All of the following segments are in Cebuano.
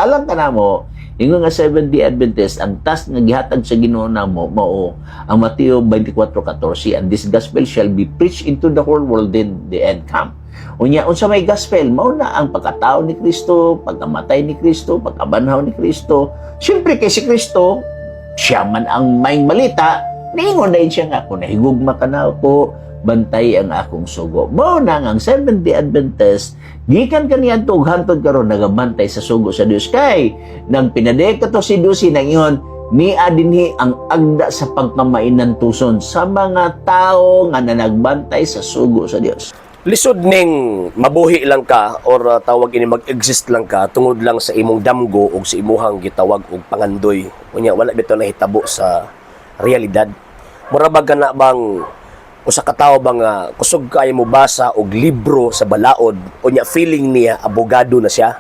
Alang kanamo, ingon nga Seventh-day Adventist, ang task nga gihatag sa Ginoo namo mao ang Mateo 24:14, "And this gospel shall be preached into the whole world, then the end come." Unya, unsa may gospel? Mao na ang pagkatao ni Kristo, pagkamatay ni Kristo, pagkabanhaw ni Kristo. Siyempre kay si Kristo, siya man ang maayong balita, niingon na siya nga, "Kung nahigugma ka nako, bantay ang akong sugo." Mao na nga ang Seventh-day Adventist, gikan kaniadto ug hantod karon, nagabantay sa sugo sa Dios, kay nang pinadek to si Dios, nangingon niya dinhi ang agda sa pagkamainantuson sa mga tao nga nanagbantay sa sugo sa Dios. Lisod ning mabuhi lang ka or tawag ini, mag-exist lang ka tungod lang sa imong damgo ug sa imuhang gitawag og pangandoy. Unya wala bitaw nahitabo sa realidad. Mura ba kana bang usa ka tawo ba nga kusog kaayo mo basa og libro sa balaod, unya feeling niya abogado na siya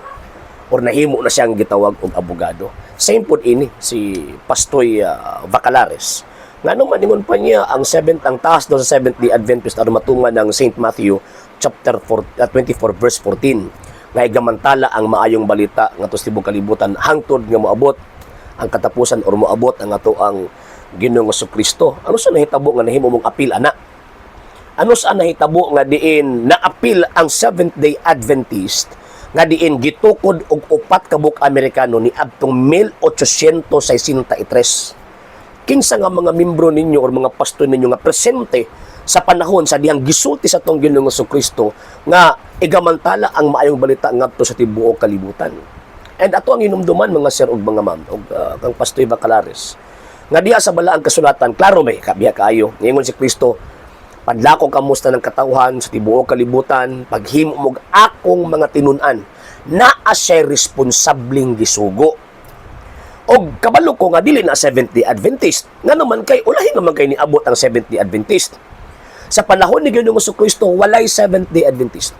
or nahimo na siyang gitawag og abogado? Same pod ini si Pastoy Vacalares. Ngano man, ingon pa niya, ang seventh, ang taas daw sa Seventh Day Adventist aron matuman ng Saint Matthew chapter 4, 24 verse 14 nga igamantala ang maayong balita ngadto sa tibuok kalibutan hangtod nga moabot ang katapusan or moabot ang ato ang Ginoong Kristo. Ano sa nahitabo nga nahimo mong apil ana? Ano sa nahitabo nga diin naapil ang Seventh Day Adventist nga diin gitukod og upat ka buok Amerikano ni adtong 1863? Kinsa nga mga membro ninyo or mga pastor ninyo nga presente sa panahon sa dihang gisulti sa atong Ginoong Kristo nga igamantala ang maayong balita ngadto sa tibuok kalibutan? And ato ang inumduman, mga sir ug mga ma'am ug kang Pastoy Bacalares, nga diha sa balaang kasulatan klaro may kabiya kaayo. Ingon si Kristo, "Padlako kamo sa tanang katawhan sa tibuok kalibutan, paghimo mo akong mga tinun-an." Naa siya responsableng gisugo. Og kabalo ko nga dili na Seventh Day Adventist. Ngano man kay ulahi naman kay niabot ang Seventh Day Adventist. Sa panahon ni Ginoong Kristo, walay Seventh Day Adventist.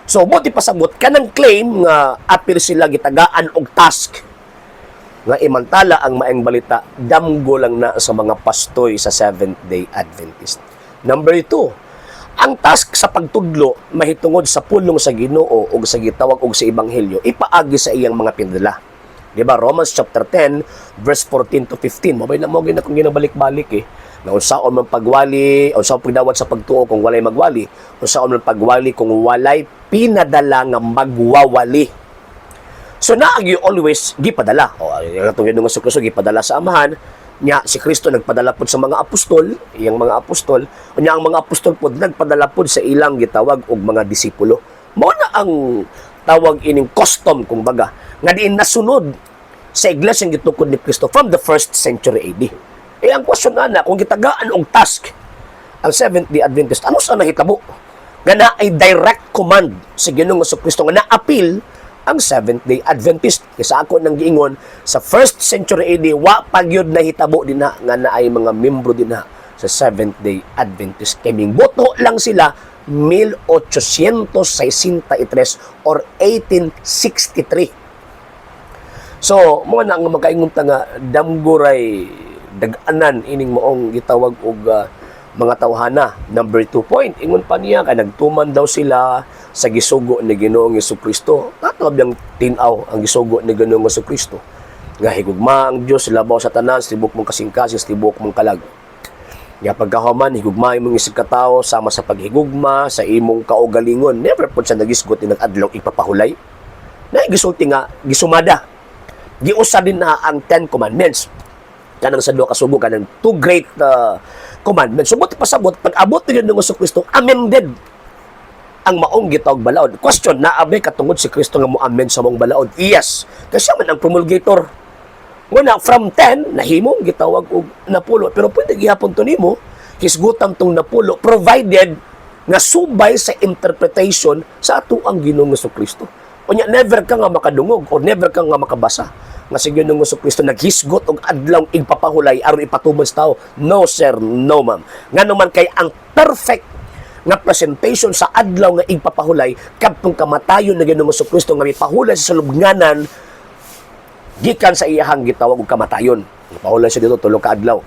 So buot ipasabot, kanang claim nga apil sila gitagaan og task nga imantala ang maayong balita, damgo lang na sa mga pastoy sa Seventh Day Adventist. Number 2, ang task sa pagtudlo mahitungod sa pulong sa Ginoo ug sa gitawag og sa ebanghelyo ipaagi sa iyang mga pinadala. Di ba? Romans chapter 10 verse 14 to 15. Mao na mo gina kung ginabalik-balik eh. Na unsaon man pagwali, unsaon pagdawat sa pagtuo kung walay magwali, unsaon man pagwali kung walay pinadala nga magwawali? So naagi always gipadala. O ay, atong Ginoong Kristo gipadala sa Amahan nya, si Kristo nagpadala pod sa mga apostol, iyang mga apostol, unya ang mga apostol pod nagpadala pod sa ilang gitawag og mga disipulo. Mao na ang tawag ining custom kung baga nga diin nasunod sa iglesia gitukod ni Kristo from the first century AD. Eh ang question ana, kung gitagaan og task ang Seventh Day Adventist, ano sa nahitabo nga na ay direct command sa Ginoong Kristo nga naapil ang Seventh Day Adventist? Kaysa ako nang giingon, sa first century AD, wa pa gyud nahitabo dinha nga naay mga membro dinha sa Seventh Day Adventist. Kay boto lang sila 1863 or 1863. So, mao na ang makaingon ta nga damgoray dag-anan ining maong gitawag og mga tawhana. Number 2 point, ingon pa niya kay nagtuman daw sila sa gisugo ni Ginoong Kristo. Ato biyang tin-aw ang gisugo ni Ginoong Kristo nga higugma ang Dios labaw sa tanan, sa tibok mong kasing-kasing, sa tibok mong kalag. Nga pagkahuman, higugma imong isig katawo sama sa paghigugma sa imong kaugalingon. Never pod siya nagisgot ni nag-adlaw ipapahulay. Na gisulti nga gisumada. Giusa din na ang Ten Commandments. Kanang sa duha ka sugo, kanang two great commandments. So, buot pasabot, pag abot ni Ginoong Kristo, amended ang maong gitawag balaod. Question, naa bay katungod si Kristo nga mo-amend sa maong balaod? Yes. Kasi siya man ang promulgator. Nguna, from 10, nahimong gitawag og napulo. Pero pwede gihapon to nimo, hisgutan tong napulo, provided nga subay sa interpretation sa ato ang Ginoong Kristo. Unya, never ka nga makadungog or never ka nga makabasa nga si Ginoong Kristo naghisgot og adlaw igpapahulay aron ipatuman sa tao. No sir, no ma'am. Ngano man kay ang perfect nga presentation sa adlaw nga igpapahulay kadtong kamatayon ni Ginoong Kristo nga mipahulay sa sulubnganan gikan sa iyahang gitawag og kamatayon. Mipahulay siya dito 3 ka adlaw.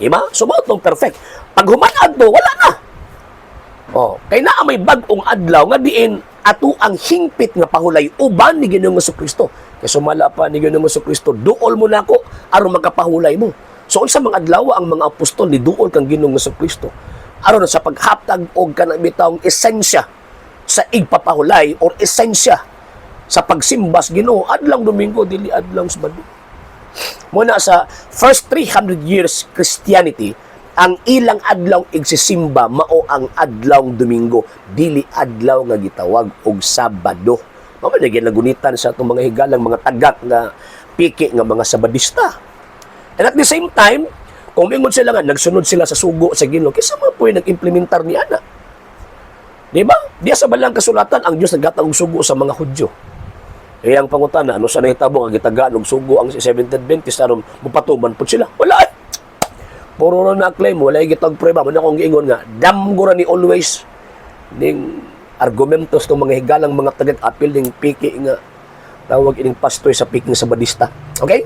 Ima? So mao tong perfect. Pag human adto, wala na. Oh, kay naa may bag-ong adlaw nga diin ato ang hingpit nga pahulay uban ni Ginoong Kristo. Kay sumala pa ni Ginoong Kristo, "Duol mo nako aron makapahulay mo." So unsa mga adlaw ang mga apostol ni duol kang Ginoong Kristo? Aron sa paghatag og kanang bitawng esensya sa igpapahulay or esensya sa pagsimba sa Ginoo, adlawng Domingo, dili adlawng Sabado. Muna sa first 300 years Christianity, ang ilang adlaw igsisimba mao ang adlawng Domingo, dili adlaw nga gitawag og Sabado. Mao man nagunitan sa atong mga higalang mga tagak nga piki nga mga Sabadista. And at the same time, kung mingon sila nga nagsunod sila sa sugo sa Ginoo, kinsa man po'y nag-implementar ni ana? Di ba? Diya sa balang kasulatan, ang Diyos naghatag og sugo sa mga Hudyo. Eh, ang pangutana, ano sa nahitabo nga gitagaan og sugo ang Seventh Adventist aron mopatuman pud sila? Wala eh. Puro ra na claim, wala gitag prueba. Man akong giingon nga, damgo ra ni always ning argumentos ng mga higalang mga tagag apil ning piki nga tawag ining pastoy sa piking Sabadista. Okay?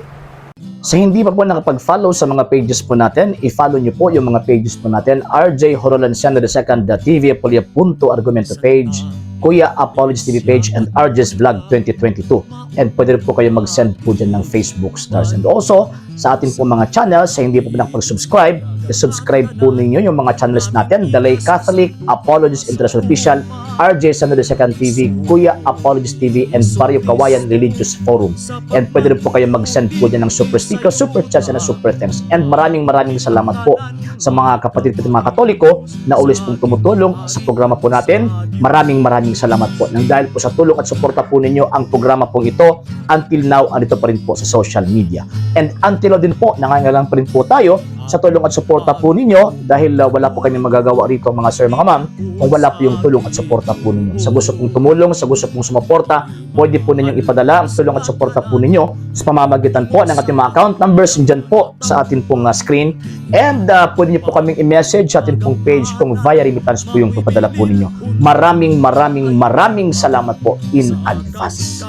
Sa hindi pa po nakapag-follow sa mga pages po natin, i-follow nyo po yung mga pages po natin. RJ Horolanciano II, The TV Apolia Punto Argumento page, Kuya Apologies TV page, and RJ's Vlog 2022. And pwede rin po kayo mag-send po dyan ng Facebook stars. And also, sa atin po mga channels, sa hindi po nakapag-subscribe, i-subscribe po ninyo yung mga channels natin: The Lay Catholic, Apologies International Official, RJ Sano II TV, Kuya Apologies TV, and Barrio Kawayan Religious Forum. And pwede rin po kayo mag-send po dyan ng super sticker, super chats, and super thanks. And maraming maraming salamat po sa mga kapatid po mga Katoliko na always pong tumutulong sa programa po natin. Maraming maraming salamat po. Nang dahil po sa tulong at suporta po ninyo, ang programa pong ito until now andito pa rin po sa social media. And until now din po, nangangailangan pa rin po tayo sa tulong at suporta po ninyo dahil wala po kami magagawa rito, mga sir, mga ma'am, kung wala po yung tulong at suporta po ninyo. Sa gusto pong tumulong, sa gusto pong sumuporta, pwede po ninyong ipadala ang tulong at suporta po ninyo sa pamamagitan po ng ating mga account numbers dyan po sa atin pong screen. And pwede niyo po kaming i-message sa atin pong page kung via remittance po yung papadala po ninyo. Maraming maraming maraming salamat po in advance.